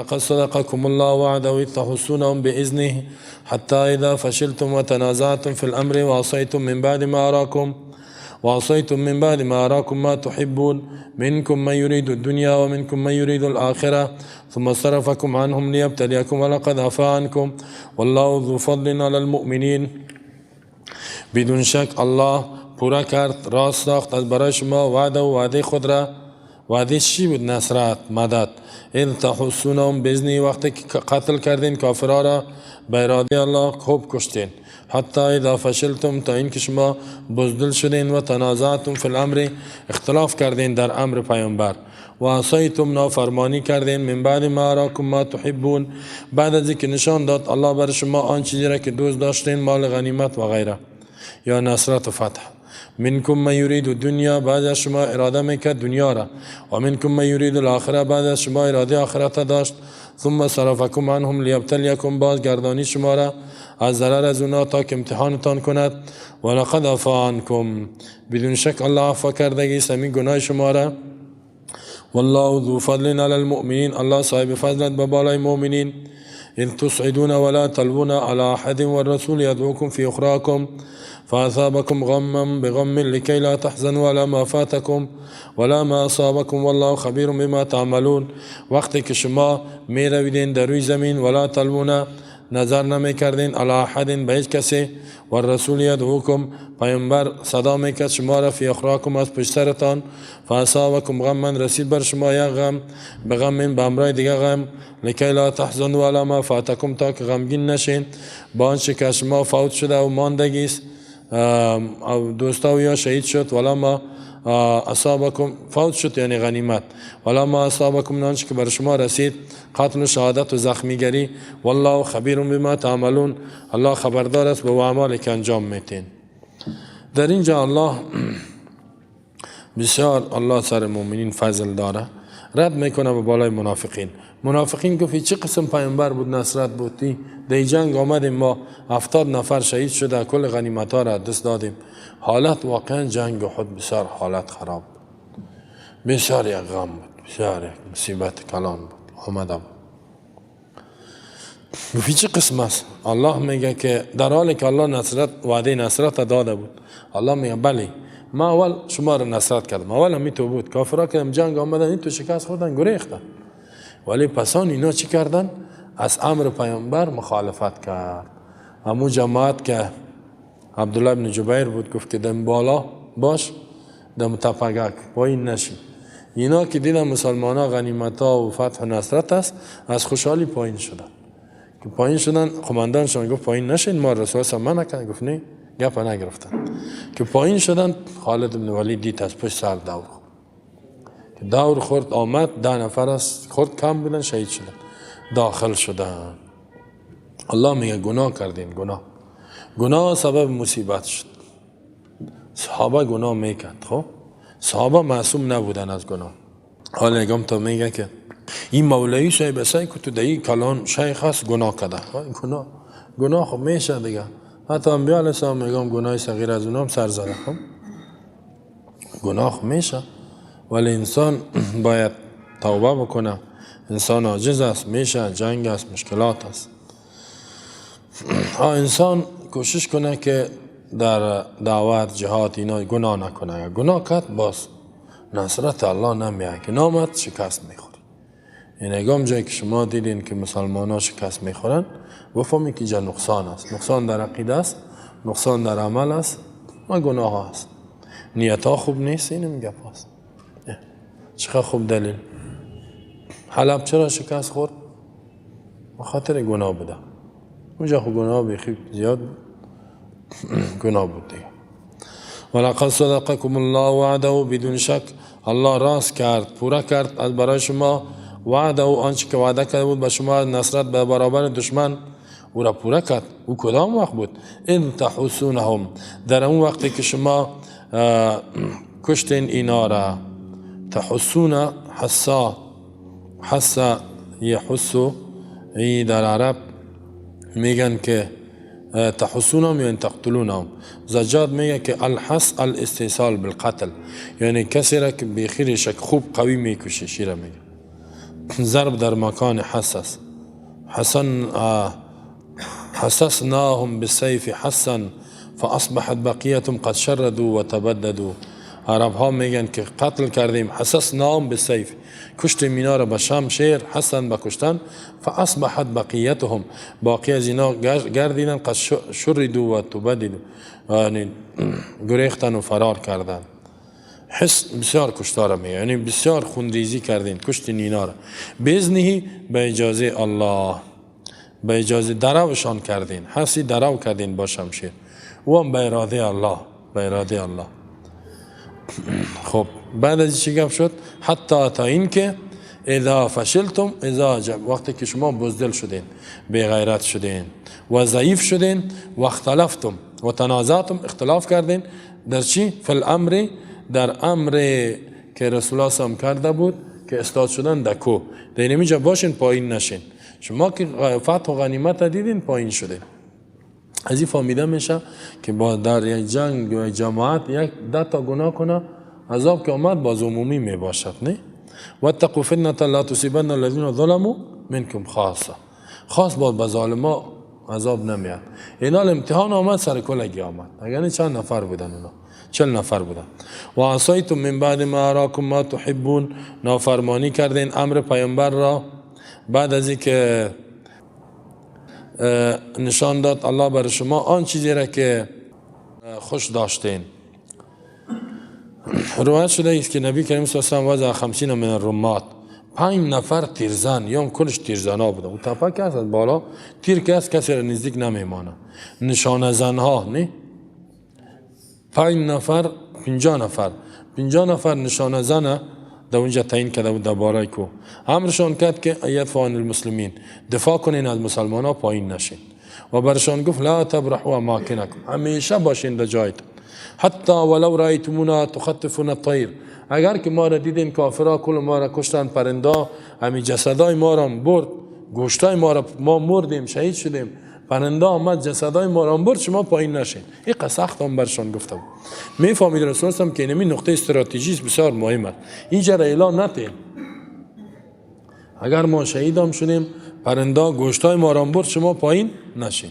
ولقد صدقكم الله وعده إذ تحسونهم بإذنه حتى إذا فشلتم وتنازعتم في الأمر وعصيتم من بعد ما أراكم ما تحبون منكم من يريد الدنيا ومنكم من يريد الآخرة ثم صرفكم عنهم ليبتليكم ولقد عفا عنكم والله ذو فضل على المؤمنين. بدون شک الله پورا کرد، راست ساخت از برای شما وعده و وعده خود را. وعده چی بود؟ نصرت، مدد. إذ تحسونهم بإذنه، وقتی که قتل کردین کافرها را به اراده الله، خوب کشتین. حتى إذا فشلتم، تا اینکه شما بزدل شدین، وتنازعتم في الأمر، اختلاف کردین در امر پیامبر، وعصيتم، نافرمانی کردین، من بعد ما أراكم ما تحبون، بعد از اینکه نشان داد الله بر شما آن چیزی را که دوست داشتین، مال غنیمت و غیره یا نصرت و فتح. منكم من يريد الدنيا، بعض از شما اراده میکرد دنیا را، ومنكم من يريد الآخرة، بعض از شما اراده آخرت داشت. ثم صرفكم عنهم ليبتليكم، باز گردانی شما را از ضرر از اونا تا که امتحانتان کند. ولقد عفا عنكم، بدون شک الله عفو کردگی است همین گناه شما را. والله ذو فضل على المؤمنين، الله صاحب فضل به بالای مؤمنین. إذ تصعدون ولا تلوون على أحد والرسول يدعوكم في أخراكم فأثابكم غما بغم لكي لا تحزنوا على ما فاتكم ولا ما أصابكم والله خبير بما تعملون. وقتی که شما می رویدین در روی زمین، ولا تلوون، نظر نمی کردین، على أحد، به هیچ کسی، والرسول يدعوكم، پیامبر صدا میکرد شما را، في أخراكم، از پشت سرتان، فأصابكم غما، رسید بر شما یک غم، بغم، به همراه دیگه غم، لكي لا تحزنوا على ما فاتكم، تا که غمگین نشین با آنچه که شما فوت شده و ماندگی است، دوستا یا شهید شد، ولا ما أصابكم، فوت شد یعنی غنیمت، ولا ما أصابكم، آنچه که بر شما رسید، قتل و شهادت و زخمیگری. والله خبير بما تعملون، الله خبردار است به اعمالی که انجام میتین. در اینجا الله بسیار، الله سر مؤمنین فضل داره، رد میکنه به بالای منافقین. منافقین گفت چه قسم پیامبر بود، نصرت بود؟ در جنگ آمدیم ما 70 نفر شهید شده، کل غنیمت ها را دست دادیم. حالت واقعا جنگ احد بسیار حالت خراب بود، بسیار یک غم بود، بسیار یک مصیبت کلان بود آمده بود. گفت چه قسم است؟ الله میگه که در حالی که الله نصرت، وعده نصرت داده بود، الله میگه بله، ما اول شما را نصرت کردم. اول همی تو بود، کافرها که جنگ آمدن این تو شکست خوردن، گریختن، ولی پسان اینا چی کردن؟ از امر پیامبر مخالفت کرد. همو جماعت که عبدالله بن جبیر بود، گفت که دم بالا باش، دم تپگک پایین نشی. اینا که دیدن مسلمان ها غنیمت ها و فتح و نصرت است، از خوشحالی پایین شدن. که پایین شدن، قماندانشان گفت پایین نشین، ما رسول الله منع کرد. گفت نه، گپ نگرفتن. که پایین شدن، خالد بن ولید دید از پشت سر دور خورد. که دور خورد آمد، 10 نفر از خورد کم بودن، شهید شدن، داخل شدن. الله میگه گناه کردین، گناه، گناه سبب مصیبت شد. صحابه گناه میکرد. خب صحابه معصوم نبودن از گناه. حالا نگام تا میگه که این مولوی صاحب سعی که تو دهی کلان شیخ هست، گناه کرده. گناه، گناه خب میشه دیگه. حتی انبیاء علیه السلام میگم گناه صغیر از اونام سر زده. خب گناه میشه، ولی انسان باید توبه بکنه. انسان عاجز است، میشه، جنگ است، مشکلات است. انسان کوشش کنه که در دعوت، جهاد اینا گناه نکنه. گناه کرد، باز نصرت الله نمیاد. که نامد، شکست میخوری. این اگام جایی که شما دیدین که مسلمان ها شکست میخورن، بفهمید که اینجا نقصان است. نقصان در عقیده است، نقصان در عمل است و گناه است، نیت ها خوب نیست. اینم گپ است. چقدر خوب دلیل. حلب چرا شکست خورد؟ به خاطر گناه بوده اونجا. خب گناه بیخی زیاد گناه بود دیگه. ولقد صدقكم الله وعده، بدون شک الله راست کرد، پورا کرد از برای شما، وعده، آنچه که وعده کرده بود به شما، نصرت به برابر دشمن، او را پورا کرد. او کدام وقت بود؟ إذ تحسونهم، در اون وقتی که شما کشتین اینا را. تحسون، حسا، حس يحس، ای در عرب میگن که تحسونهم یعنی تقتلونهم. زجاج میگه که الحس الاستئصال بالقتل، یعنی کسی را که بیخی شک خوب قوی میکشی، شیره میگه. ضرب در مکان حسس، حسن حسسناهم بالسيف حسا فاصبحت بقيتهم قد شردوا وتبددوا. عرب ها میگن که قتل کردیم، حسسناهم بالسيف، کشتیم اینا را به شمشیر، حسن به کشتن، فاصبحت بقیتهم، باقی از اینا گردیدن، قد شردوا و تبددوا، یعنی گریختن و فرار کردن. حس بسیار کشتار میگه، یعنی بسیار خونریزی کردین، کشتین اینا را باذنه، به اجازه الله، به اجازه دروشان کردین، حسی درو کردین با شمشیر، و هم به اراده الله، به اراده الله. خب بعد از چی گپ شد؟ حتی تا این که اذا فشلتم، اذا جب، وقتی که شما بزدل شدین، بی غیرت شدین و ضعیف شدین، و اختلفتم و تنازعتم، اختلاف کردین در چی؟ فی الامر، در امر که رسول الله صلی کرده بود که استاد شدن در کو، در اینجا باشین پایین نشین. شما که فتح و غنیمت دیدین پایین شدین. از این فهمیده میشه که با در یک جنگ و جماعت یک ده تا گناه کنه، عذاب که آمد باز عمومی می باشد. نه واتقوا فتنة لا تصيبن الذين ظلموا منكم خاصة، خاص باز به ظالما عذاب نمیاد. اینا امتحان آمد سر کلگی آمد، اگر چند نفر بودن اونا، 40 نفر بودن. و عصیتم من بعد ما اراکم ما تحبون، نافرمانی کردین امر پیامبر را بعد از اینکه نشان داد الله بر شما آن چیزی را که خوش داشتین. روایت شده است که نبی کریم صلی الله علیه و آله وضع 50 من الرمات، 5 نفر تیرزن، یا کلش تیرزنا بودن. اون تپه که از بالا تیر که از کسی را نزدیک نمیمانه، نشانه زنها نه، 5 نفر، 50 نفر، 50 نفر نشانه زنه در اونجا تعیین کرده بود در بالای کو. امرشان کرد که یدفع عن المسلمین، دفاع کنین از مسلمان ها، پایین نشین. و برشان گفت لا تبرحوا اماکنکم، همیشه باشین در جایتون، حتی ولو رأیتمونا تخطفون الطیر، اگر که ما را دیدین کافرها کل ما را کشتن، پرنده همی جسدای ما را برد، گوشتای ما را، ما مردیم شهید شدیم، پرنده آمد جسدای ما را برد، شما پایین نشین. این سخت هم برشان گفته بود. میفهمید رسول الله که اینمی نقطه استراتژیک بسیار مهم است، اینجا را اعلان نتین، اگر ما شهید هم شدیم پرنده گوشتای ما را برد، شما پایین نشین.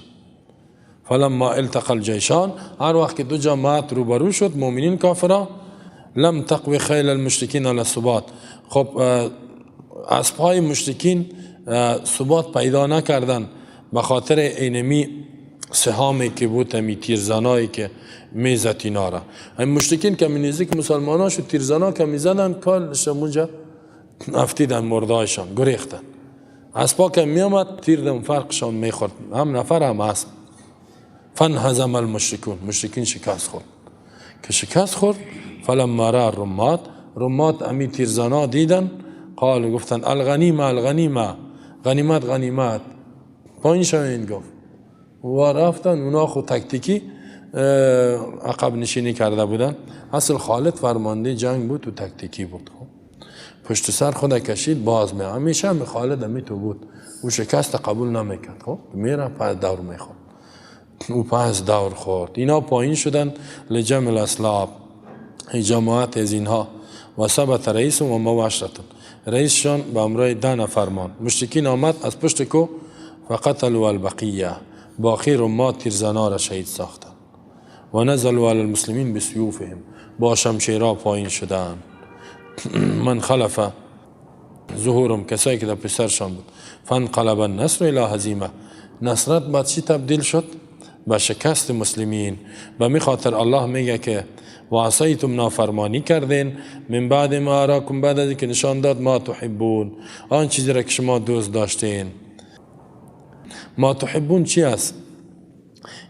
فلما التقى الجیشان، هر وقت که دو جماعت روبرو شد، مؤمنین کافرا، لم تقوی خیل المشرکین علی الثبات، خب اسبهای مشرکین ثبات پیدا نکردن به خاطر اینمی سهامی که بود، همی تیرزنایی که میزد اینا را. این مشرکین که نزدیک مسلمان ها شد، تیرزنا که میزدن کلش اونجا افتیدن، مردایشان گریختن. اسبا که میامد تیر دم فرقشان میخورد، هم نفر هم اسب. فانهزم المشرکون، مشرکین شکست خورد. که شکست خورد، فلما رأى الرمات، رمات امی تیرزنا دیدن، قالوا گفتن الغنیمه الغنیمه، غنیمت غنیمت. پایین شوین گفت و رفتن. اونا خود تکتیکی عقب نشینی کرده بودن. اصل خالد فرمانده جنگ بود و تکتیکی بود، خب پشت سر خود کشید باز می، همیشه هم خالد همی تو بود، او شکست قبول نمیکرد. خب میره پس دور میخورد، او پس دور خورد. اینا پایین شدن لجمع الاسلاب، جماعت از اینها، و ثبت رئیس و ما عشرتون، رئیسشان به امرای 10 نفر مان. مشرکین آمد از پشت کو، فقتلوا البقیه، باقی رمات تیرزنا را شهید ساختن. و نزلوا علی المسلمین بسیوفهم، با شمشیرها پایین شدن. من خلف ظهورم، کسایی که در پسرشان بود. فانقلب النصر الی هزیمه، نصرت بعد چی تبدیل شد؟ به شکست مسلمین. به می خاطر الله میگه که و عصیتم، نافرمانی کردین، من بعد ما اراکم، بعد از اینکه نشان داد، ما تحبون، آن چیزی را که شما دوست داشتین. ما تحبون چی است؟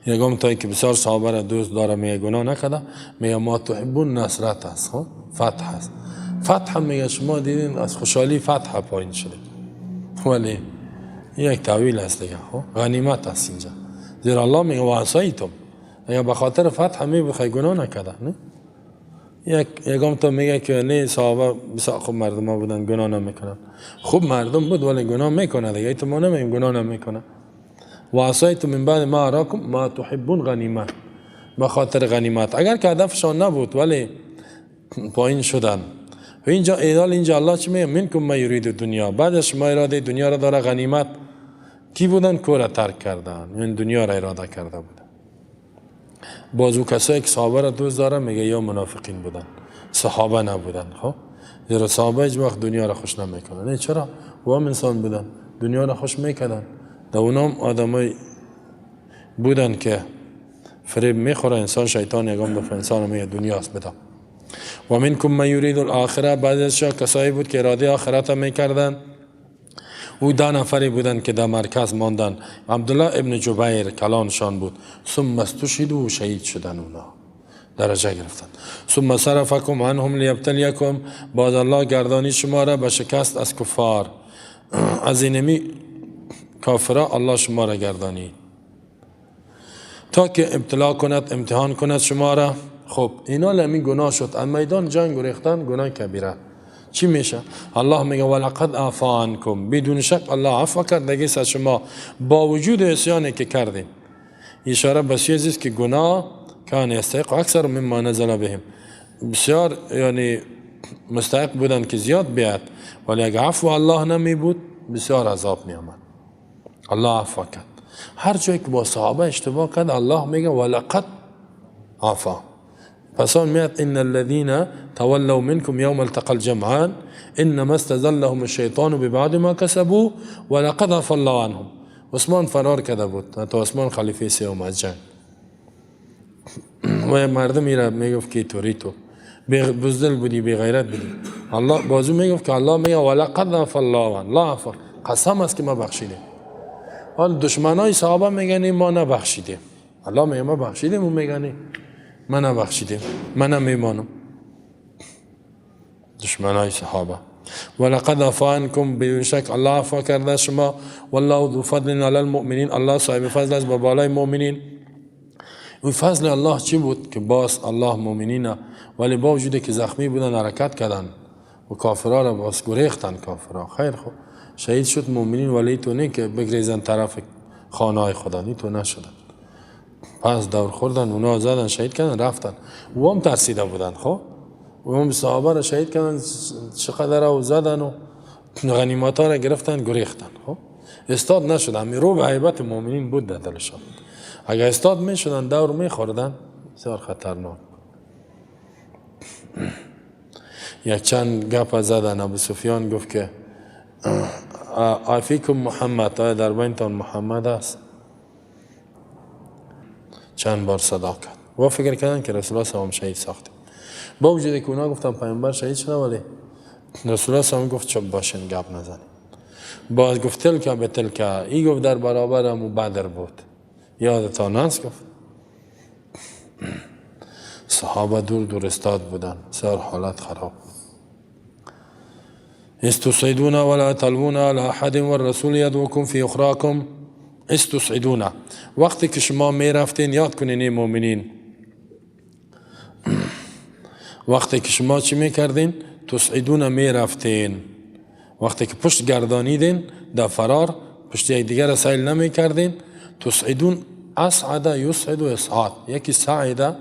یگم تا که بسیار صحابه را دوست داره میگه گناه نکرده، میگه ما تحبون نصرت است، خب فتح است. فتح میگه شما دیدین از خوشحالی فتح پایین شده، ولی یک تاویل است دیگه، خب غنیمت است اینجا. زیرا الله میگه و عصیتم، اگر به خاطر فتح می بخوای گناه نکرده، نه؟ یک یگم تا میگه که نه صحابه بسیار خوب مردم ها بودن گناه نمیکنن. خوب مردم بود ولی گناه میکنه دیگه، ایتو ما نمیگیم گناه نمیکنه. و عصیتم من بعد ما اراکم ما تحبون، غنیمت، به خاطر غنیمت. اگر که هدفشان نبود ولی پایین شدن. اینجا ایدال اینجا الله چی میگه؟ منکم من یرید دنیا، بعد از شما اراده دنیا را داره. غنیمت کی بودن؟ کوره ترک کردن، یعنی دنیا را اراده کرده بودن. باز او کسایی که صحابه را دوست داره میگه یا منافقین بودن، صحابه نبودن. خب زیرا صحابه هیچ وقت دنیا را خوش نمیکنن. نه چرا؟ او هم انسان بودن، دنیا را خوش میکردن. در اونام آدمای بودن که فریب میخوره انسان، شیطان یگام دفعه انسان میگه دنیاست بده. و منکم من یرید الاخره، بعضی از شما کسایی بود که اراده آخرت میکردن. او 10 نفری بودن که در مرکز ماندن. عبدالله ابن جبیر کلانشان بود. ثم استشهدوا و شهید شدن، اونا درجه گرفتن. ثم صرفکم عنهم لیبتلیکم، باز الله گردانی شما را به شکست از کفار، از اینمی کافرا الله شما را گردانی تا که ابتلا کند، امتحان کند شما را. خب اینا لمی گناه شد، از میدان جنگ گریختن گناه کبیره. چی میشه؟ الله میگه ولقد عفا عنکم، بدون شک الله عفو کرد دیگه از شما با وجود عصیانی که کردین. اشاره به چیزی است که گناه کان یستحق اکثر مما نزل بهم، بسیار یعنی مستحق بودن که زیاد بیاد، ولی اگه عفو الله نمی بود بسیار عذاب می آمد. الله عفو کرد. هر جایی که با صحابه اشتباه کرد الله میگه ولقد عفا. پس آن میاد ان الذين تولوا منكم يوم التقى الجمعان انما استزلهم الشیطان ببعض ما كسبوا ولقد عفا الله عنهم. عثمان فرار کرده بود، تا عثمان خلیفه سوم از جنگ، و مردم میره میگفت که توری تو بزدل بودی، بی غیرت بودی. الله بازو میگفت که الله میگه ولقد عفا الله عنه، الله عفا، قسم است که ما بخشیدیم. حال دشمنای صحابه میگن ما نبخشیدیم. الله میگه ما بخشیدیم، اون میگن ما نبخشیدیم، من نمیمانم. دشمنای صحابه. ولقد عفا عنکم، بدون شک الله عفا کرده شما. والله ذو فضل علی المؤمنین، الله صاحب فضل است به بالای مؤمنین. اون فضل الله چی بود؟ که باز الله مؤمنین، ولی با وجودی که زخمی بودن حرکت کردن و کافرها را باز گریختن. کافرها خیر خب شهید شد مؤمنین، ولی تو نه که بگریزن طرف خانه های خدا، نی تو نشدن. پس دور خوردن، اونا زدن شهید کردن رفتن. او هم ترسیده بودن. خب او هم صحابه را شهید کردن چقدر او زدن و غنیمت ها را گرفتن گریختن. خب استاد نشدن، رو به هیبت مؤمنین بود در دلشان. اگر استاد می شدن دور می خوردن، بسیار خطرناک. یک چند گپ زدن. ابو سفیان گفت که آفیکم محمد، آیا در بینتان محمد است؟ چند بار صدا کرد و فکر کردن که رسول الله صلی شهید ساخته. با وجود که اونا گفتن پیامبر شهید شده، ولی رسول الله صلی گفت چپ باشین گپ نزنین. باز گفت تلک به تلک، ای گفت در برابر امو بدر بود، یادتان هست؟ گفت صحابه دور دور استاد بودن، بسیار حالت خراب. استصعدون ولا تلوون على احد والرسول يدعوكم في اخراكم. استصعدون، وقتی که شما می رفتین، یاد کنین ای مؤمنین، وقتی که شما چی می کردین؟ تصعدون می رفتین، وقتی که پشت گردانیدین در فرار، پشت یک دیگر را سیل نمی کردین. تصعدون، اسعد یسعد و اسعاد، یکی سعد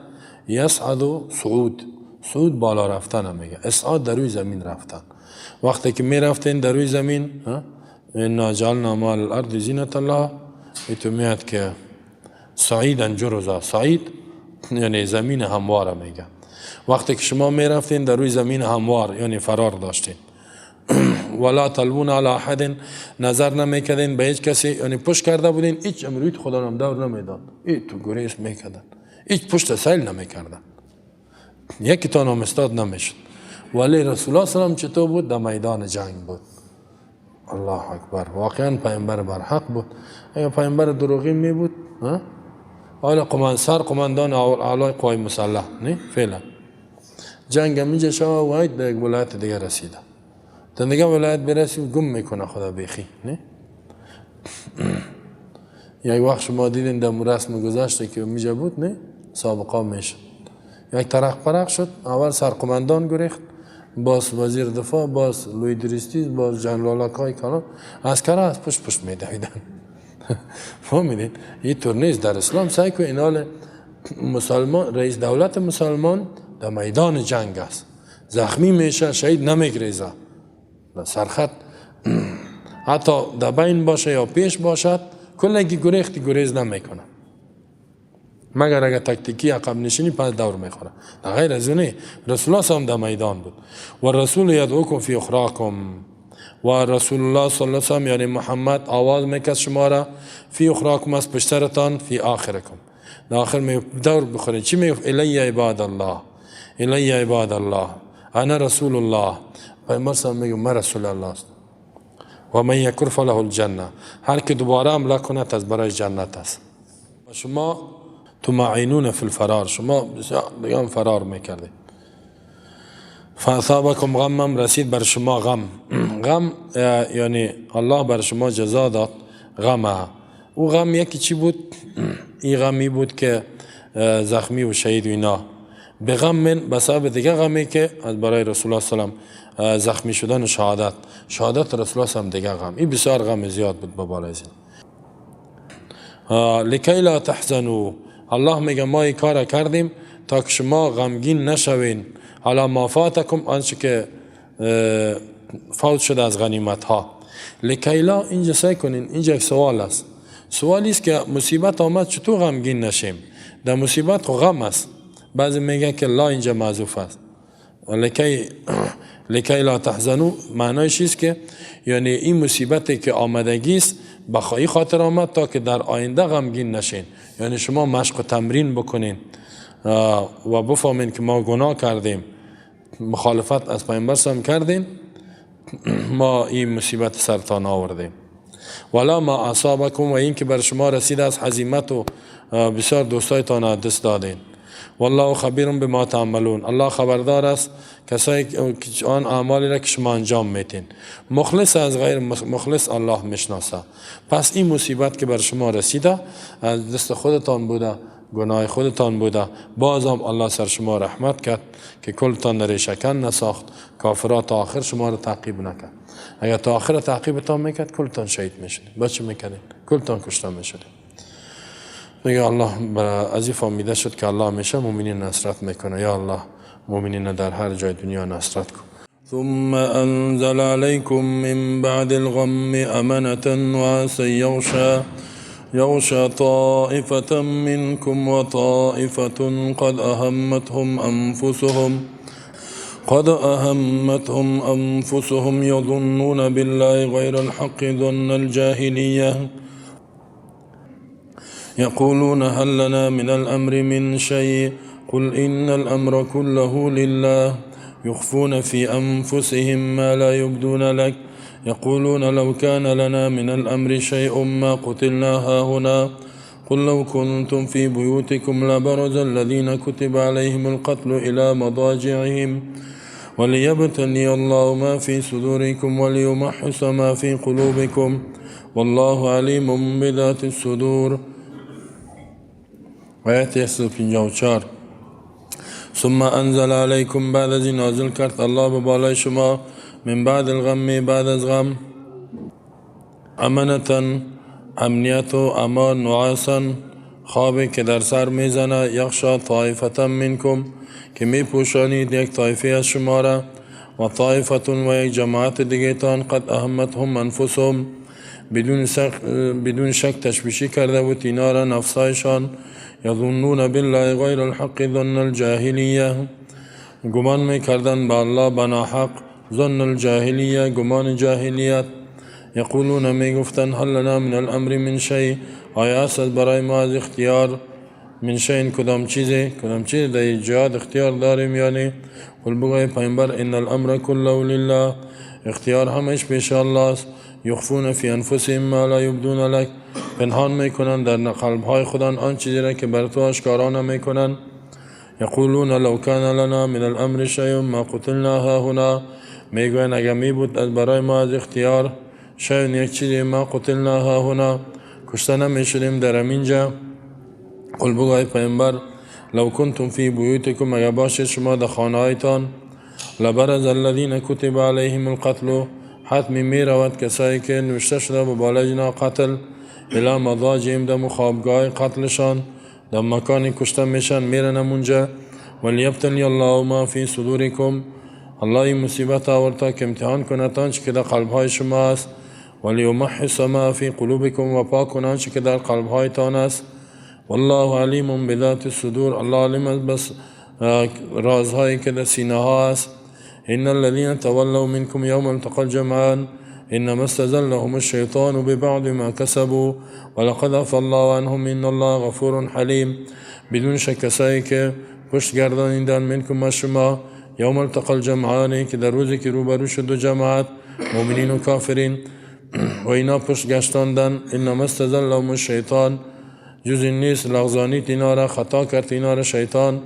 یسعد و صعود، صعود بالا رفتن میگه، اسعاد در روی زمین رفتن. وقتی که می رفتین در روی زمین، انا جعلنا ما علی الارض زینة الله، ایتو میاد که صعیدا جرزا، صعید یعنی زمین هموار میگه. وقتی که شما می رفتین در روی زمین هموار، یعنی فرار داشتین. ولا تلوون علی احد، نظر نمیکردین به هیچ کسی، یعنی پشت کرده بودین، هیچ امروی خدا نام دور نمیداد، ای تو گریز میکردن، هیچ پشت سیل نمیکردن، یکی تا نام استاد نمیشد. ولی رسول الله صلی الله علیه و سلم چطور بود؟ در میدان جنگ بود. الله اکبر، واقعا پیامبر برحق بود. اگر پیامبر دروغین می بود، حالا سر قماندان اعلی قوای مسلح نه فعلا جنگ اینجا شما واید به یک ولایت دیگه رسیده، تا دیگه ولایت برسی گم میکنه خدا بیخی. نه یک وقت شما دیدین در رسم گذشته که میجا بود، نه سابقه میشد، یک ترق پرق شد، اول سرقماندان گریخت، باز وزیر دفاع، باز لوی درستیز، باز جنرال های کلان، عسکرها از پشت پشت میدویدن. فهمیدین؟ این طور نیست در اسلام. سعی کن اینال مسلمان، رئیس دولت مسلمان در میدان جنگ است، زخمی میشه شهید نمیگریزه. در سرخط حتی در بین باشه یا پیش باشد کلگی گریختی گریز نمیکنه، مگر اگر تکتیکی عقب نشینی پس دور میخوره. در غیر از اونه رسول الله هم در میدان بود. و رسول یدعوکم فی اخراکم، و رسول الله صلی الله علیه وسلم یعنی محمد آواز میکرد شما را فی اخراکم از پشت سرتان، فی آخرکم، در آخر می دور بخورید. چی میگفت؟ الی عباد الله، الی عباد الله، انا رسول الله. پیامبر صلی الله علیه و میگه من رسول الله است. و من یکر فله الجنه، هر که دوباره حمله کند از برای جنت است. شما تمعینون فی الفرار، شما دیگه فرار میکردید. فاصابکم غمم، رسید بر شما غم. غم یعنی الله بر شما جزا داد غمه. او غم یکی چی بود؟ این غمی بود که زخمی و شهید و اینا. به غم من به سبب دیگه غمی که از برای رسول الله صلی الله علیه و زخمی شدن و شهادت، شهادت رسول الله صلی دیگه غم. این بسیار غم زیاد بود به بالای زین. لکی لا تحزنوا، الله میگه ما این کار کردیم تا که شما غمگین نشوین. علی ما فاتکم، آنچه که فوت شده از غنیمت ها. لکی لا، اینجا سعی کنین، اینجا یک سوال است. سوالی است که مصیبت آمد چطور غمگین نشیم؟ در مصیبت خو غم است. بعضی میگن که لا اینجا معذوف است. لکی لا تحزنوا معنایش است که یعنی این مصیبتی که آمدگی است به خاطر آمد تا که در آینده غمگین نشین. یعنی شما مشق و تمرین بکنین و بفهمین که ما گناه کردیم، مخالفت از پیامبر هم کردیم، ما این مصیبت سرتان آوردیم. ولا ما اصابکم، و این که بر شما رسید از هزیمت و بسیار دوستایتان از دست دادین. والله خبیر بما تعملون، الله خبردار است کسایی که آن اعمالی را که شما انجام میتین. مخلص از غیر مخلص الله میشناسه. پس این مصیبت که بر شما رسیده از دست خودتان بوده، گناه خودتان بوده، بازم الله سر شما رحمت کرد که کلتان ریشکن نساخت، کافرات تا آخر شما را تعقیب نکرد. اگر تا آخر تعقیبتان میکرد کلتان شهید میشدید. با چه میکردین؟ کلتان کشته میشدید. میگه الله از این فهمیده شد که الله همیشه مؤمنین نصرت میکنه. یا الله مؤمنین در هر جای دنیا نصرت کن. ثم انزل علیکم من بعد الغم امنة نعاسا یغشى طائفة منكم وطائفة قد أهمتهم أنفسهم يظنون بالله غير الحق ظن الجاهلية يقولون هل لنا من الأمر من شيء قل إن الأمر كله لله يخفون في أنفسهم ما لا يبدون لك يقولون لو كان لنا من الأمر شيء ما قتلنا هاهنا قل لو كنتم في بيوتكم لبرز الذين كتب عليهم القتل إلى مضاجعهم وليبتلي الله ما في صدوركم وليمحص ما في قلوبكم والله عليم بذات الصدور. آیت 154. ثم انزل علیکم، بعد از این نازل کرد الله به بالای شما من بعد الغم، بعد از غم، امنتا امنیت و امان، نعاسا خوابی که در سر میزنه، یخشا طائفة منکم که میپوشانید یک طایفه از شما را، و طایفة و یک جماعت دیگه تان، قد اهمتهم انفسهم بدون شک تشویشی کرده بود اینا را نفسایشان، یظنون بالله غیر الحق ظن الجاهلیه، گمان میکردن به الله بنا حق، ظن الجاهلیه گمان جاهلیت، یقولون میگفتن هل لنا من الامر من شیء، آیا است برای ما از اختیار من شیء کدام چیزی، کدام چیزی در جهاد اختیار داریم یعنی؟ قل بگوی پیامبر ان الامر كله لله، اختیار همش پیش الله است. یخفون فی انفسهم ما لا یبدون لک، پنهان میکنن در قلب های خودان آن چیزی را که بر تو آشکارا نمیکنن. یقولون لو کان لنا من الامر شیء ما قتلنا هاهنا، میگوین اگر می بود از برای ما از اختیار شیء یک چیزی ما قتلنا هاهنا کشته نمیشدیم در اینجا. قل بگوی پیامبر لو کنتم فی بیوتکم، اگر باشید شما در خانه هایتان، لبرز الذین کتب علیهم القتل، حتمی می رود کسایی که نوشته شده به بالای اینا قتل، الی مضاجعهم در خوابگاه قتلشان، در مکانی کشته میشن میرن اونجا. ولیبتلی الله ما فی صدورکم، الله این مصیبت آورد تا که امتحان کند آنچه که در قلبهای شما است، ولیمحص ما فی قلوبکم، و پاک کند آنچه که در قلبهایتان است. والله علیم بذات الصدور، الله عالم است بس رازهایی که در سینه ها است. ان الذين تولوا منكم يوم التقى الجمعان انما استزلهم الشیطان ببعض ما كسبوا ولقد عفا الله عنهم ان الله غفور حلیم. بدون شک کسایی که پشت گردانیدن منکم از شما، یوم التقى الجمعان، که در روزی که روبرو شد دو جماعت، مؤمنین و کافرین، و اینا پشت گشتاندن. انما استزلهم الشیطان، جز این نیست لغزانید اینا را، خطا کرد اینا را شیطان،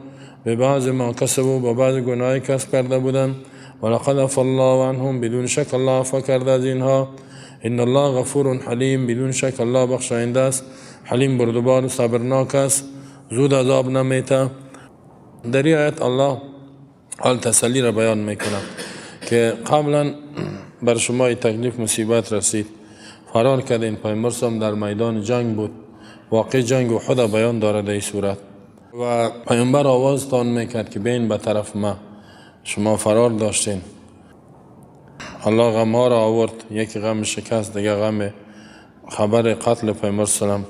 به بعض ما کسبوا، با بعض گناهی کسب کرده بودن. ولقد عفا الله عنهم، بدون شک الله عفو کرده از اینها. ان الله غفور حلیم، بدون شک الله بخشاینده است، حلیم بردبار و صبرناک است، زود عذاب نمیته. در این آیت الله حال تسلی را بیان میکنه که قبلا بر شما تکلیف مصیبت رسید، فرار کردین، پیامبر صلی در میدان جنگ بود، واقع جنگ احد بیان داره در این صورت، و پیامبر آوازتان میکرد که بین به طرف ما، شما فرار داشتین. الله غم ها را آورد، یکی غم شکست، دیگه غم خبر قتل پیامبر سلام.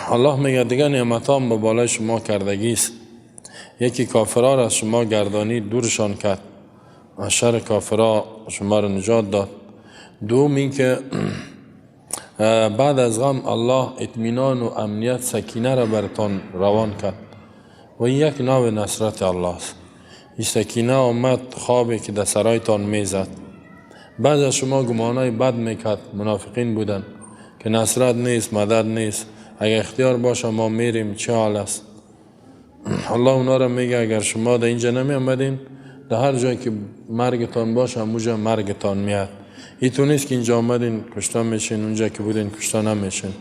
الله میگه دیگه نعمت هم به بالای شما کردگی است. یکی کافرها را از شما گردانید، دورشان کرد، از شر کافرها شما را نجات داد. دوم این که بعد از غم الله اطمینان و امنیت سکینه را برتان روان کرد و این یک نوع نصرت الله است. این سکینه آمد، خوابی که در سرایتان میزد. بعض از شما گمانای بد میکرد، منافقین بودن که نصرت نیست، مدد نیست، اگر اختیار باشه ما میریم، چه حال است. الله اونا را میگه اگر شما در اینجا نمی آمدین، در هر جایی که مرگتان باشه همونجا مرگتان میاد. این تو نیست که اینجا آمدین کشته میشین، اونجا که بودین کشته نمیشین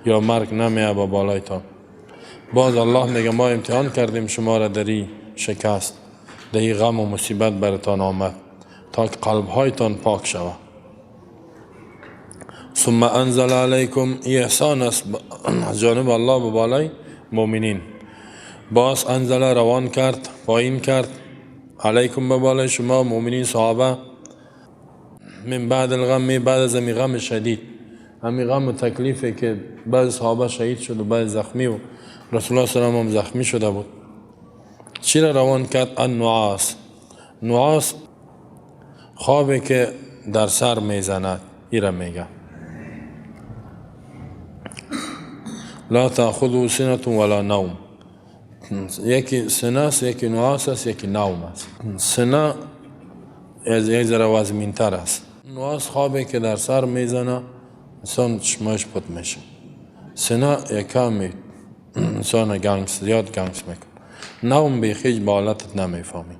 یا مرگ نمیاد با بالایتان. باز الله میگه ما امتحان کردیم شما را در این شکست، در این غم و مصیبت برتان آمد تا که قلبهایتان پاک شود. ثم انزل علیکم، این احسان است از جانب الله به بالای مؤمنین. باز انزل روان کرد، پایین کرد، علیکم به بالای شما مؤمنین صحابه، من بعد الغم، بعد از همی غم شدید، همی غم و تکلیفی که بعض صحابه شهید شد و بعض زخمی و رسول الله صلی الله علیه و هم زخمی شده بود. چی را روان کرد؟ النعاس. نعاس خوابی که در سر میزند، ای را میگه. لا تأخذه سنة ولا نوم. یکی سنه است، یکی نعاس است، یکی نوم است. سنه از یک ذره وزمینتر است. نعاس خوابی که در سر میزنه، انسان چشماش پت میشه. سنه یک کمی انسان گنگس، زیاد گنگس میکنه. نوم بیخیج با حالتت نمیفهمی.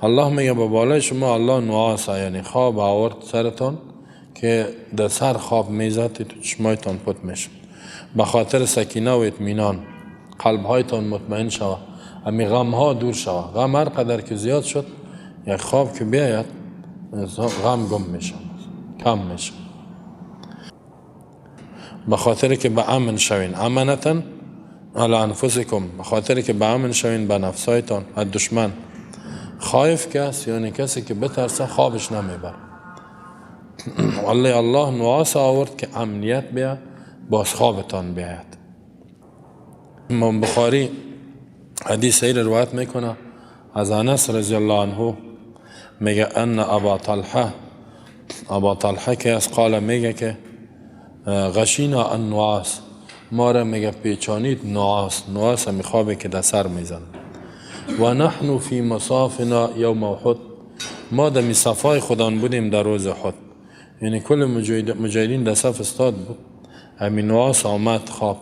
الله میگه به بالای شما الله نعاس، یعنی خواب آورد سرتان که در سر خواب میزد، تو چشمایتان پت میشه. به خاطر سکینه و اطمینان قلبهایتان مطمئن شوه، امی غم ها دور شوه. غم هر قدر که زیاد شد، یک خواب که بیاید غم گم میشه، کم میشه. به خاطر که به امن شوین، امنتا علی انفسکم، به خاطر که به امن شوین به نفسایتان از دشمن. خایف که است، یعنی کسی که بترسه خوابش نمیبره. والله الله نعاس آورد که امنیت بیاد، باز خوابتان بیاید. امام بخاری حدیث را روایت میکنه از انس رضی الله عنه، میگه ان ابا طلحه، ابا طلحه که از قال میگه که غشینا النعاس، ما را میگه پیچانید نعاس. نعاس همی خوابی که در سر میزن. و نحن فی مصافنا یوم احد، ما در صفای خودان بودیم در روز احد، یعنی کل مجاهدین در صف استاد بود. همین نعاس آمد خواب.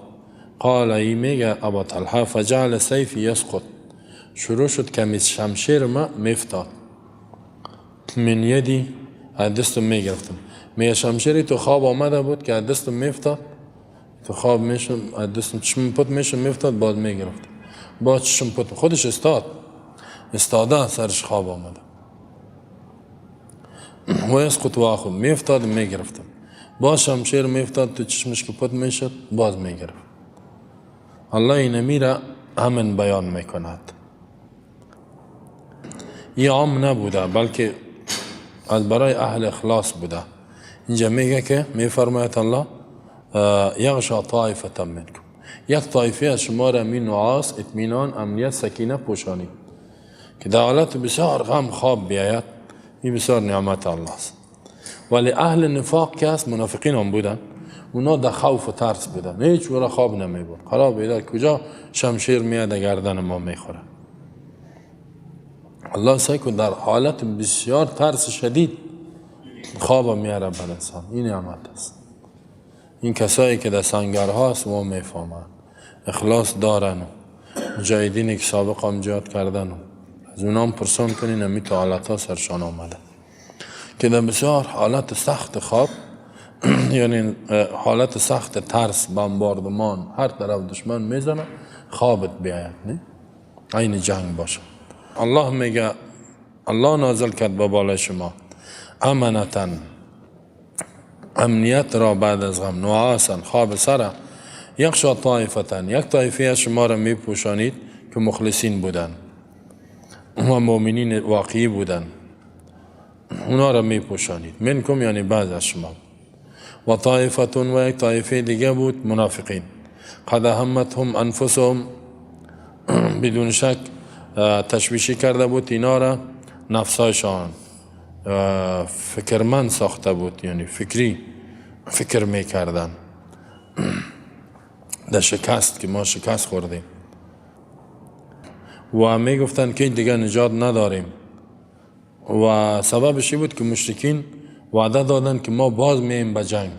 قال ای میگه ابا طلحه فجعل سیفی یسقط، شروع شد کمی شمشیر ما میفتاد، من یدی از دستم میگرفتم. میگه شمشیری تو خواب آمده بود که از دستم میفتاد، تو خواب میشم از دستم چشم پت میشم میفتاد، باز میگرفتم، باز چشم پت خودش استاد استاده سرش خواب آمده. و یسقط و آخذ، میفتاد میگرفتم، باز شمشیر میفتاد تو چشمش که پت میشد باز میگرفت. الله اینمی را امن بیان میکند. این عام نبوده، بلکه از برای اهل اخلاص بوده. اینجا میگه که میفرماید الله یغشا طائفة منکم، یک طایفه از شما را می نعاس، اطمینان، امنیت، سکینه پوشانی که در حالت بسیار غم خواب بیاید. این بسیار نعمت الله است. ولی اهل نفاق که است، منافقین هم بودن، اونا در خوف و ترس بودن، هیچ ورا خواب نمی بود. قرار بیدار کجا شمشیر میاد گردن ما میخوره. الله سعی کن در حالت بسیار ترس شدید خواب میاره بر انسان. این نعمت است. این کسایی که در سنگرهاست ما میفهمند اخلاص دارن و مجاهدینی که سابق هم جهاد کردن و از اونام پرسان کنین، امی تو حالت ها سرشان آمده که در بسیار حالت سخت خواب، یعنی حالت سخت ترس، بمباردمان، هر طرف دشمن میزنه، خوابت بیاید، نه عین جنگ باشه. الله میگه الله نازل کرد به بالای شما أمنة، امنیت را بعد از غم، نعاسا، خواب سره. یغشی طائفة، یک طایفه از شما را میپوشانید که مخلصین بودن و مؤمنین واقعی بودن، اونا را میپوشانید. منکم یعنی بعض از شما. و طائفة و یک طایفه دیگه بود، منافقین. قد اهمتهم انفسهم، بدون شک تشویشی کرده بود اینا را نفسایشان، فکرمند ساخته بود، یعنی فکری فکر میکردن در شکست که ما شکست خوردیم و میگفتن که دیگه نجات نداریم. و سببش بود که مشرکین وعده دادن که ما باز میم به جنگ.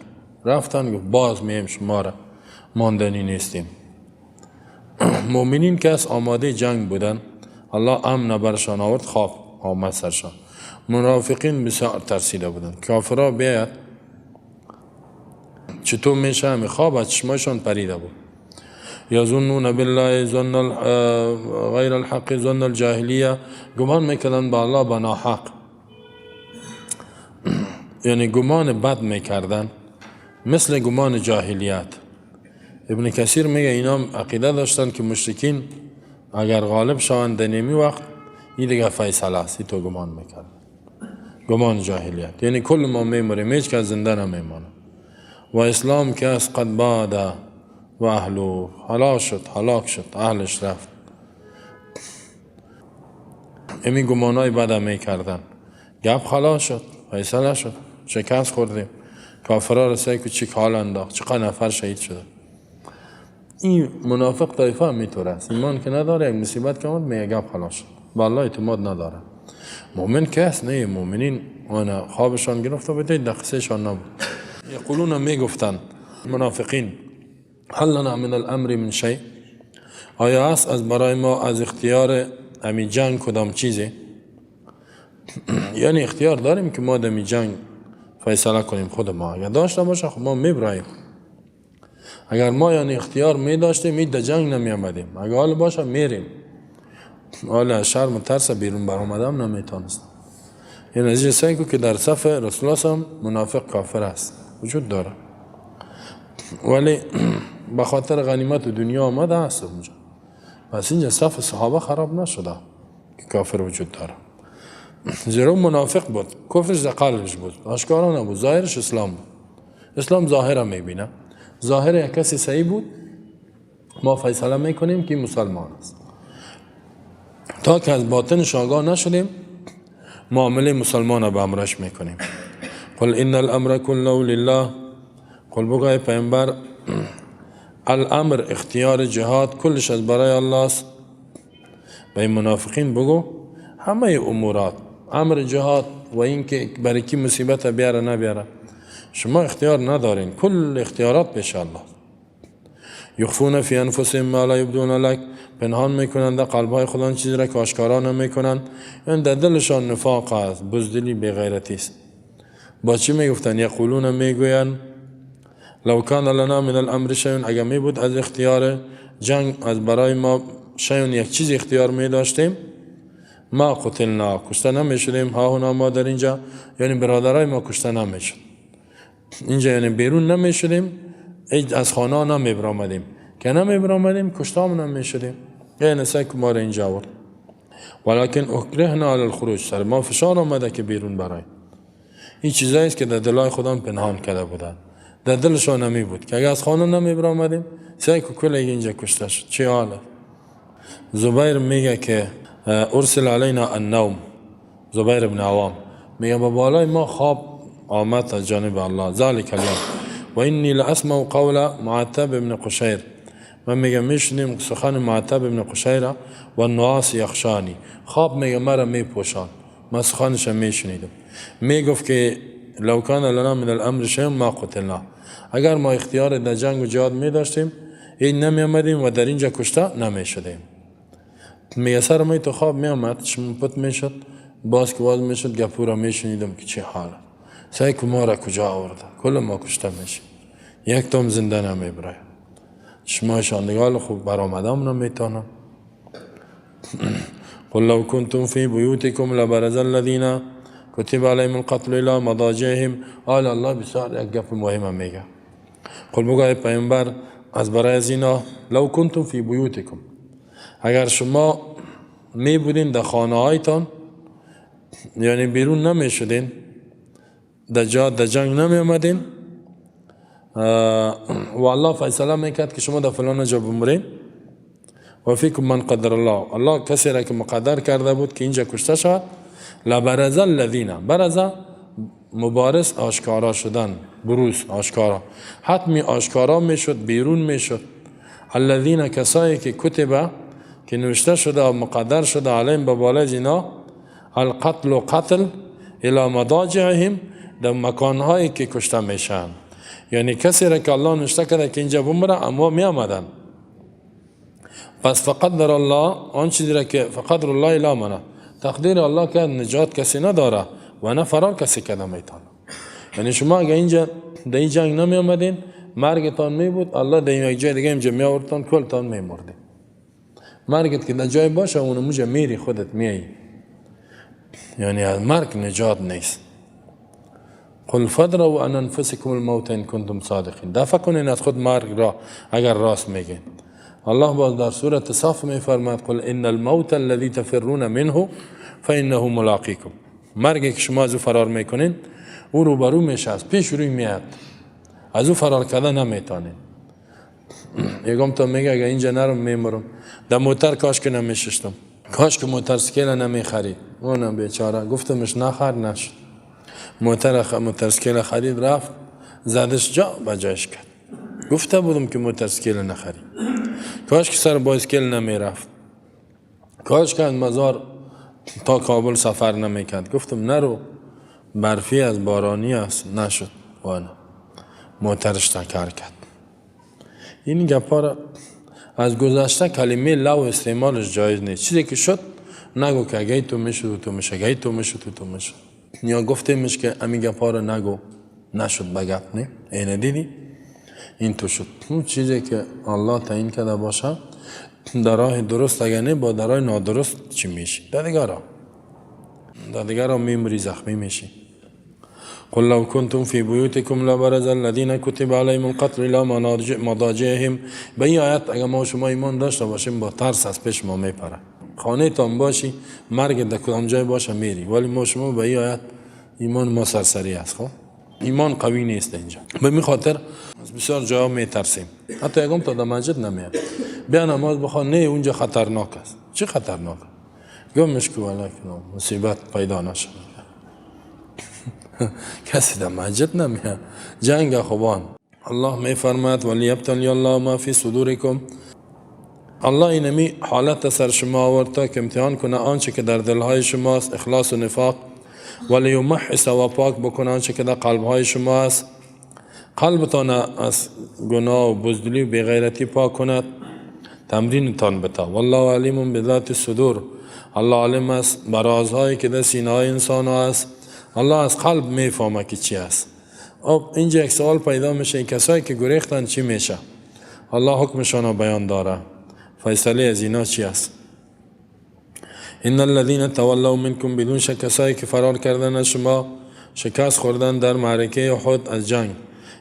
رفتن، گفت باز میم، شما را ماندنی نیستیم. مؤمنین که از آماده جنگ بودن، الله امن برشان آورد، خواب آمد سرشان. منافقین بسیار ترسیده بودن، کافرها بیاید چطور میشه؟ همی خواب از چشمایشان پریده بود. یظنون بالله ظن غیر الحق ظن الجاهلیه، گمان میکردن با الله به ناحق، یعنی گمان بد میکردن مثل گمان جاهلیت. ابن کثیر میگه اینا عقیده داشتن که مشرکین اگر غالب شوند در نیمی وقت، این دیگه فیصله است. تو گمان میکرد، گمان جاهلیت، یعنی کل ما میمریم، هیچ کس زنده نمیمانه. و اسلام که از قد باد و اهله، هلاک شد، هلاک شد، اهلش رفت. امی گمانای بد میکردن، گپ خلاص شد، فیصله شد، شکست خوردیم. کافرها را سعی که چی حال انداخت، چقدر نفر شهید شده. این منافق طایفه هم میطور است، ایمان که نداره، یک مصیبت که آمد میگه گپ خلاص شد، به الله اعتماد نداره. مؤمن که است نه، مؤمنین آن خوابشان گرفته بود، در قصهشان نبود. یقولون میگفتن منافقین هل لنا من الامر من شیء، آیا است از برای ما از اختیار امی جنگ کدام چیزی؟ یعنی اختیار داریم که ما دمی جنگ فیصله کنیم خود ما؟ اگر داشته باشه خب ما میبراییم. اگر ما یعنی اختیار می داشتیم، می در جنگ نمی آمدیم. اگر حال باشه میریم. حالا شرم و ترس بیرون برآمدم نمیتونست. یعنی از این که در صف رسول الله هم منافق کافر است وجود داره، ولی به خاطر غنیمت دنیا آمده است اونجا. پس اینجا صف صحابه خراب نشده که کافر وجود داره، زیرا منافق بود، کفرش در قلبش بود، آشکارا نبود، ظاهرش اسلام بود. اسلام ظاهر میبینه، ظاهر یک کسی صحیح بود، ما فیصله میکنیم که مسلمان است. تا که از باطنش آگاه نشدیم، معامله مسلمان به امرش میکنیم. قل ان الامر كله لله، قل بگو ای پیامبر، الامر اختیار جهاد کلش از برای الله است. به این منافقین بگو همه امورات، امر جهاد و اینکه برای کی مصیبت بیاره نبیاره، شما اختیار ندارین، کل اختیارات پیش الله. یخفون فی انفسهم ما لا یبدون لک، پنهان میکنند در قلبهای خودان چیزی را که آشکارا نمیکنند. یعنی در دلشان نفاق است، بزدلی، بیغیرتی است. با چی میگفتن؟ یقولون میگویند لو کان لنا من الامر شیء، اگر می بود از اختیار جنگ از برای ما شیء یک چیز اختیار می داشتیم، ما قتلنا، کشته نمی شدیم. هاهنا ما در اینجا، یعنی برادرای ما کشته نمی شد اینجا، یعنی بیرون نمی شدیم، از خانه نمی برآمدیم، که نمی برآمدیم کشته هم نمی شدیم. یعنی سعی ما را اینجا آورد. ولکن اکرهنا علی الخروج، سر ما فشار آمده که بیرون برای. این چیزایی است که در دلای خودم پنهان کرده بودن، در دلشان نمی بود که اگه از خانه نمی برآمدیم سعی کو کل اینجا کشته شد. چه حاله؟ زبیر میگه که ارسل علینا النوم، زبیر ابن عوام میگه به بالای ما خواب آمد از جانب الله، ذلک اليوم و انی لاسمع قول معتب ابن قشیر، من میگه میشنیم سخن معتب ابن قشیر و النعاس یخشانی، خواب میگه مرا میپوشان، من سخنش میشنیدم. میگفت که لو کان لنا من الامر شیء ما قتلنا، اگر ما اختیار در جنگ و جهاد میداشتیم این نمی آمدیم و در اینجا کشته نمی شدیم. میگه سر می تو خواب می آمد، چشم پت میشد، باز که باز میشد گپو را میشنیدم که چه حاله، سعی که ما را کجا آورده، کل ما کشته میشیم، یک تام زنده نمیبره. چشمایشان دیگه خوب برآمدم نمیتونم. قل لو کنتم فی بیوتکم لبرز الذین کتب علیهم القتل الی مضاجعهم. آل الله بسیار یک گپ مهم میگه. قل بگو ای پیامبر از برای از اینا لو کنتم فی بیوتکم، اگر شما می بودین در خانه هایتان، یعنی بیرون نمی شدین، در جا در جنگ نمی آمدین و الله فیصله میکرد که شما در فلان جا بمرین، و فیکم من قدر الله، الله کسی را که مقدر کرده بود که اینجا کشته شود، لبرز الذین، برز مبارز آشکارا شدن، بروز آشکارا، حتمی آشکارا میشد، بیرون میشد. الذین کسایی که کتبه که نوشته شده و مقدر شده علیهم به بالای اینا القتل و قتل الی مضاجعهم، در مکانهایی که کشته میشن، یعنی کسی را که الله نوشته کرده که اینجا بمره اما می آمدن. پس فقدر الله، آن چیزی را که فقدر الله الی منه، تقدیر الله که نجات کسی نداره و نه فرار کسی کرده میتونه. یعنی شما اگه اینجا در این جنگ نمی آمدین مرگتان می بود، الله در یک جای دیگه اینجا می آوردتان کلتان می مردین. مرگت که در جای باشه اونو موجه میری خودت میایی، یعنی از مرگ نجات نیست. قل فادروا عن انفسکم الموت ان کنتم صادقین، دفع کنین از خود مرگ را اگر راست میگین. الله باز در سورة صف میفرماید قل ان الموت الذی تفرون منه فانه ملاقیکم، مرگی که شما از او فرار میکنین او روبرو میشه، از پیش روی میاد، از او فرار کردن نمیتونین. یکم تا میگه اگه اینجا نرم میمرم، در موتر کاش که نمیشستم، کاش که موترسیکل نمیخرید. اونم بیچاره گفتمش نخر، نشد. موترسیکل خرید رفت زدش جا بجایش کرد. گفته بودم که موترسیکل نخرید، کاش که سر بایسکل نمیرفت، کاش که از مزار تا کابل سفر نمیکرد. گفتم نرو برفی از بارانی است، نشد. وانا موترش تکر کرد. این گپا را از گذشته کلمه لو استعمالش جایز نیست. چیزی که شد نگو که اگه تو میشد و تو میشه، اگه تو میشد و تو میشد، یا گفتیمش که همین گپا را نگو، نشد به گپ نه، اینه دیدی این تو شد. اون چیزی که الله تعیین کرده باشه در راه درست، اگه نه با در راه نادرست چی میشی؟ در دیگرا میمری، زخمی میشی. قل لو کنتم فی بیوتکم لبرز الذین کتب علیهم القتل الی مضاجعهم. به این آیت اگه ما شما ایمان داشته باشیم با ترس از پیش ما میپره. خانه تان باشی مرگ در کدام جای باشه میری، ولی ما شما به این آیت ایمان ما سرسری است. خب ایمان قوی نیست اینجا، به می خاطر از بسیار جاها میترسیم. حتی یکم تا در مسجد نمیاد بیا نماز بخوان، نه اونجا خطرناک است. چی خطرناک؟ گمش کو مصیبت پیدا نشه. کسی در مسجد نمیاد. جنگ خوبان الله میفرماید ولیبتلی الله ما فی صدورکم. الله اینمی حالت سر شما آورد تا که امتحان کنه آنچه که در دلهای شماست، اخلاص و نفاق، ولیمحص و پاک بکنه آنچه که در قلبهای شما است، قلبتان از گناه و بزدلی و بیغیرتی پاک کند، تمرینتان بتا. والله علیم بذات الصدور. الله عالم است بر رازهایی که در سینه های انسان است. الله از قلب میفهمه که چی است. اینجا یک سوال پیدا میشه، کسایی که گریختن چی میشه؟ الله حکمشان را بیان داره، فیصله از اینا چی است؟ ان الذين تولوا منكم، بدون شک کسایی که فرار کردن از شما، شکست خوردن در معرکه احد از جنگ،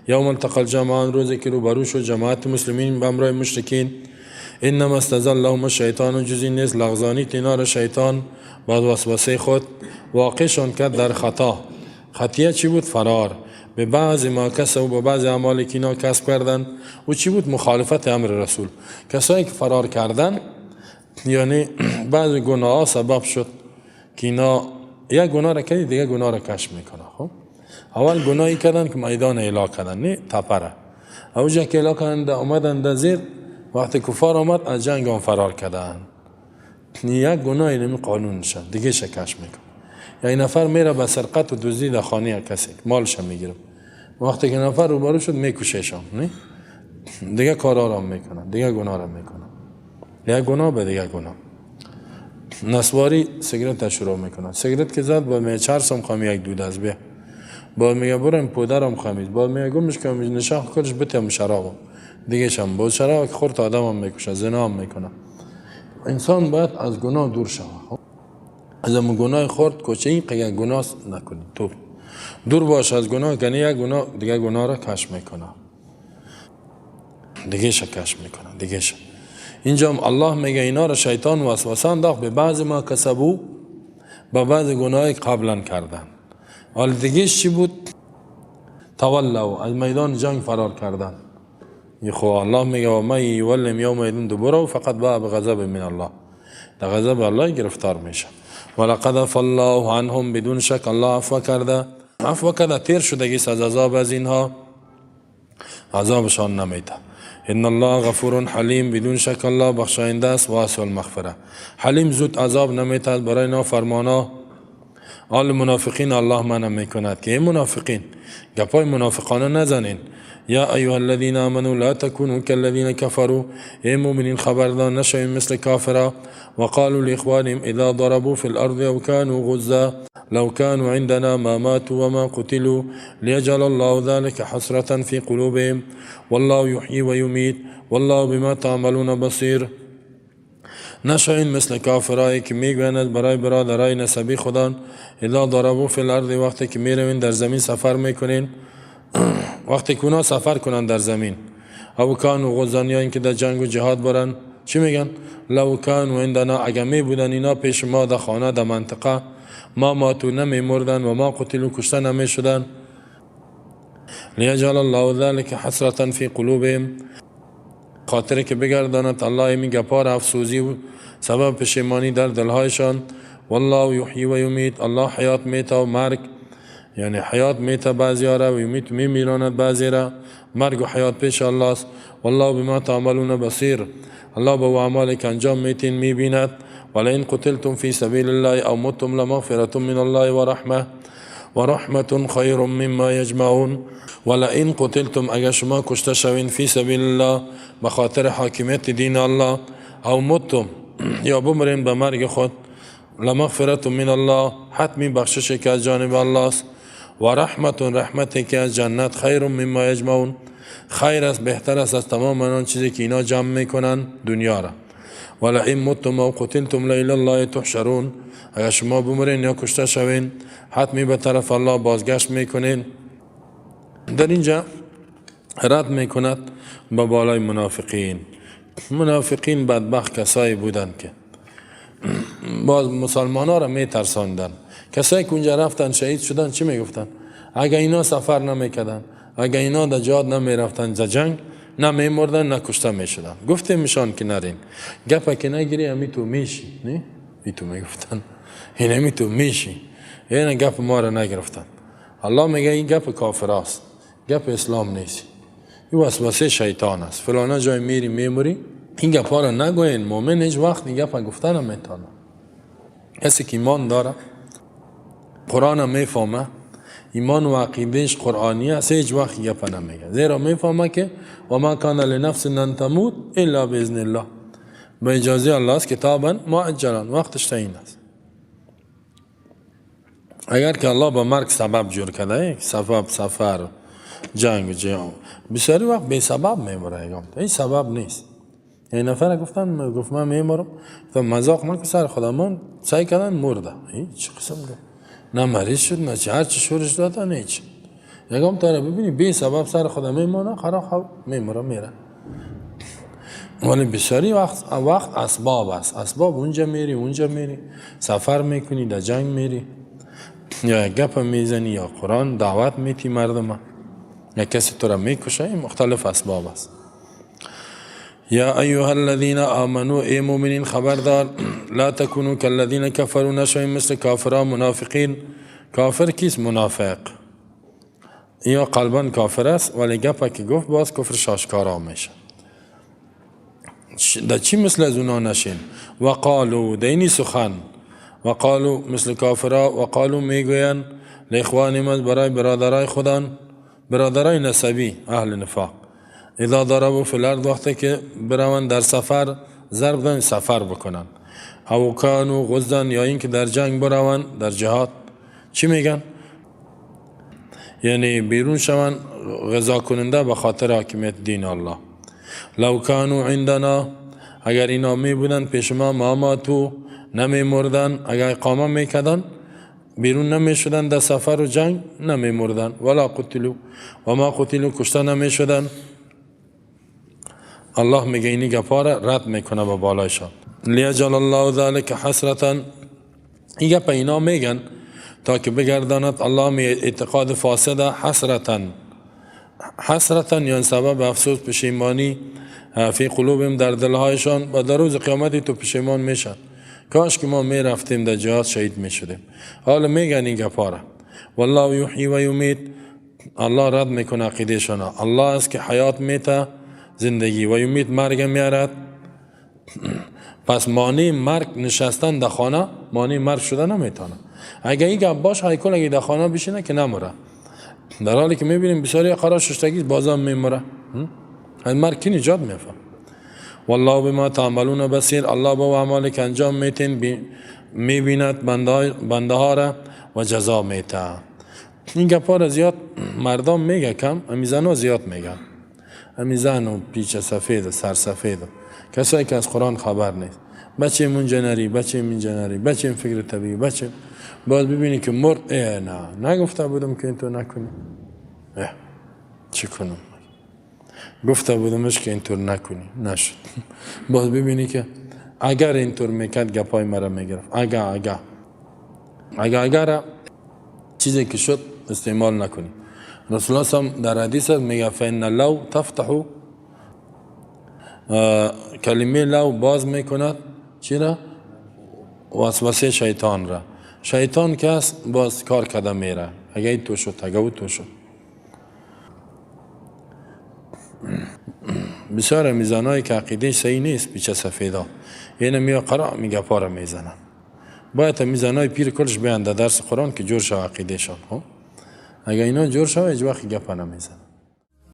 یوم التقى الجمعان، روزی که روبرو شد جماعت مسلمین به همراه مشرکین، انما استزلهم الشیطان، جز این نیست لغزانید اینا را شیطان با وسوسه خود واقعشان کرد در خطا. خطیه چی بود؟ فرار. به بعض ما کسب و به بعض اعمالی که اینا کسب کردن. و چی بود؟ مخالفت امر رسول. کسایی که فرار کردن، یعنی بعض گناه ها سبب شد که اینا یک گناه را کردی، دیگه گناه را کشف میکنه. خب اول گناهی کردن که میدان اعلا کردن، نه تپره اوجا که اعلا کردن اومدن در زیر، وقتی کفار آمد از جنگ آن فرار کردن. یک گناه اینمی قانون شد، دیگه کشف میکنه. یک نفر میره به سرقت و دزدی در خانه کسی، مالش میگیره، وقتی که نفر روبرو شد میکشهشان، نه دیگه کارا را میکنن، دیگه گناه را میکنن، یک گناه به دیگه گناه. نسواری سیگرت شروع میکنن، سیگرت که زد با میگه چرسم خواهم یک دود از بیا، با میگه برم پودرم خواهم، با میگه گمش که نشه کلش بتیم شرابم دیگه شم بود، شراب که خورد آدم هم میکشه، زنا هم میکنه. انسان باید از گناه دور شود. از ام گناه خورد کوچه این قیه گناه نکنی، تو دور باش از گناه، کنی یک گناه دیگه گناه را کشف میکنه، دیگه کشف میکنه دیگه. اینجا الله میگه اینا را شیطان وسوسه انداخت به بعض ما کسبو، به بعض گناه قبلا کردن. حال دیگه چی بود؟ تولوا، از میدان جنگ فرار کردن. خو الله میگه و من یولهم یومئذ دبره فقد باء بغضب من الله، در غضب الله گرفتار میشه. ولقد عفا الله عنهم، بدون شک الله عفو کرده، عفو کرده، تیر شدگی از عذاب از اینها، عذابشان نمیده. ان الله غفور حلیم، بدون شک الله بخشاینده است، واسع المغفره. حلیم زود عذاب نمیتد برای نافرمانا. آل منافقین الله منع میکند که ای منافقین گپای منافقانه نزنین. یا ایها الذین آمنوا لا تكونوا كالذین كفروا، ای مؤمنین خبردار نشوین مثل کافرا. وقالوا لاخوانهم اذا ضربوا في الارض او كانوا غزا لو كانوا عندنا ما ماتوا وما قتلوا ليجعل الله ذلك حسرة في قلوبهم والله يحيي ويميت والله بما تعملون بصير. نشوین مثل کافرایی که میگویند برای برادرای نسبی خودان اذا ضربوا في الارض، وقتی که میروین در زمین سفر میکنین، وقتی که اونا سفر کنن در زمین، او كانوا غزا، یا اینکه در جنگ و جهاد برن، چی میگن؟ لو كانوا عندنا، اگه می بودن اینا پیش ما در خانه در منطقه ما، ماتوا نمی مردن، و ما قتلوا کشته نمی شدن. لیجعل الله ذلك حسرة في قلوبهم، خاطر که بگرداند الله این گپار افسوزی و سبب پشیمانی در دلهایشان. والله یحیی و یمیت، الله حیات میته و مرگ، یعنی حیات میته بعضی را و یمیت میمیراند بعضی را، مرگ و حیات پیش الله است. والله بما تعملون بصیر، الله به اعمالی که انجام میتین میبیند. ولئن قتلتم فی سبیل الله او متم لمغفرة من الله ورحمة ورحمة خیر مما یجمعون. ولئن قتلتم، اگر شما کشته شوین، فی سبیل الله، به خاطر حاکمیت دین الله، او متم یا بمرین به مرگ خود، لمغفرة من الله، حتمی بخشش که از جانب الله است، و رحمت، رحمت که از جنت، خیر مما یجمعون، خیر است، بهتر است از تمام آن چیزی که اینا جمع میکنن دنیا را. ولئن متم او قتلتم لإلی الله تحشرون، اگر شما بمرین یا کشته شوین حتمی به طرف الله بازگشت میکنین. در اینجا رد میکند به بالای منافقین. منافقین بدبخت کسایی بودند که باز مسلمان ها را میترساندن. کسایی که اونجا رفتن شهید شدن چی میگفتن؟ اگر اینا سفر نمیکردن، اگر اینا در جهاد نمیرفتن، در جنگ نه میمردن نه کشته میشدن. گفتیم میشان که نرین، گپه که نگیری همی تو میشی، نه ای تو میگفتن این همی تو میشی، این گپ ما را نگرفتن. الله میگه این گپ کافر است، گپ اسلام نیست، این وسوسه شیطان است. فلانه جای میری میموری، این گپ ها را نگوین. مؤمن هیچ وقت این گپ گفتن نمیتونه. کسی که ایمان داره، قرآن میفهمه، ایمان و عقیدهش قرآنی است، هیچ وقت گپ نمیگه، زیرا میفهمه که و ما کان لنفس ان تموت الا باذن الله، به اجازه الله است، کتابا مؤجلا، وقتش تعیین است. اگر که الله به مرگ سبب جور کرده، سبب سفر، جنگ و جهاد، بسیاری وقت بی سبب میموره، این سبب نیست. یه نفر گفتن، گفت من میمورم، گفتم مذاق نکن سر خودمان، سعی کردن مرده. هیچ قسم گفت نه مریض شد نه چه، هر چی شورش دادن هیچ. یکم تا ببینی بی سبب سر خودم میمونه، خراب میموره میره. ولی بسیاری وقت اسباب است. اسباب اونجا میری اونجا میری، سفر میکنی، در جنگ میری، یا گپ میزنی، یا قرآن دعوت میتی مردم، یا کسی تو را میکشه. این مختلف اسباب است. یا ایها الذین آمنوا، ای مؤمنین خبردار، لا تکونوا کالذین کفروا، نشوین مثل کافران منافقین. کافر کیست؟ منافق. یا قلبا کافر است ولی گپ که گفت باز کفر آشکارا میشه. در چی مثل از اونا نشین؟ وقالو، دینی سخن، وقالو مثل کافرا، وقالو میگوین لاخوانهم، برای برادرای خودان، برادرای نسبی اهل نفاق، اذا ضربوا فی الارض، وقتی که بروند در سفر، ضرب دن سفر بکنن، او کانوا غزا، یا اینکه در جنگ بروند در جهاد، چی میگن؟ یعنی بیرون شوند غزا کننده به خاطر حاکمیت دین الله. لو کانوا عندنا، اگر اینا می بودن پیش ما، ما ماتو، نمی مردن. اگر اقامه میکردن بیرون نمی شدن در سفر و جنگ نمی مردن. ولا قتلوا و ما قتلوا، کشته نمی شدن. الله میگه اینی گپا را رد میکنه به بالایشان. لیجعل الله ذلك حسرة، این گپ اینا میگن تا که بگرداند الله می اعتقاد فاسد حسرة، حسرة یعنی سبب افسوس، پشیمانی، فی قلوبهم، در دلهایشان، و در روز قیامت تو پشیمان میشن، کاش که ما میرفتیم در جهاد شهید میشدیم. حالا میگن این گپا را. والله یحیی و یمیت، الله رد میکنه عقیده شان. الله است که حیات میته، زندگی، و یمیت، مرگ میارد. پس مانع مرگ نشستن در خانه، مانع مرگ شده نمیتونه. اگه این گپ باشه، هیکل اگه در خانه بشینه که نمره، در حالی که میبینیم بسیاری قرار ششتگی بازم میمره. از مرگ کی نجات میفهم؟ والله بما تعملون بصیر، الله با اعمالی که انجام میتین میبیند بنده ها را و جزا میته. این گپا را زیاد مردم میگه کم، امی زنها زیاد میگن. امی زن و پیچ سفید و سرسفید و کسایی که از قرآن خبر نیست، بچه منجا نری، بچه منجا نری، بچه فکر طبیعی، بچه باز ببینی که مرد، اه نه نگفته بودم که اینطور نکنی، اه چی کنم، گفته بودمش که اینطور نکنی، نشد. باز ببینی که اگر اینطور میکرد گپای مرا میگرفت. اگر اگر اگر اگر چیزی که شد استعمال نکنی. رسول الله صلی در حدیث میگه فان لو تفتح، کلمه لو باز میکند چرا؟ وسوسه شیطان را. شیطان که است باز کار کرده میره، اگه این تو شد، اگه او تو شد. بسیار میزانایی که عقیده صحیح نیست، پیچه سفیدا یعنی میگه قرا میگه پارا میزنن. باید میزانای پیر کلش بیان در درس قرآن که جور شو عقیده شان. خب اگه اینا جور شو هیچ وقت گپ نمیزنن.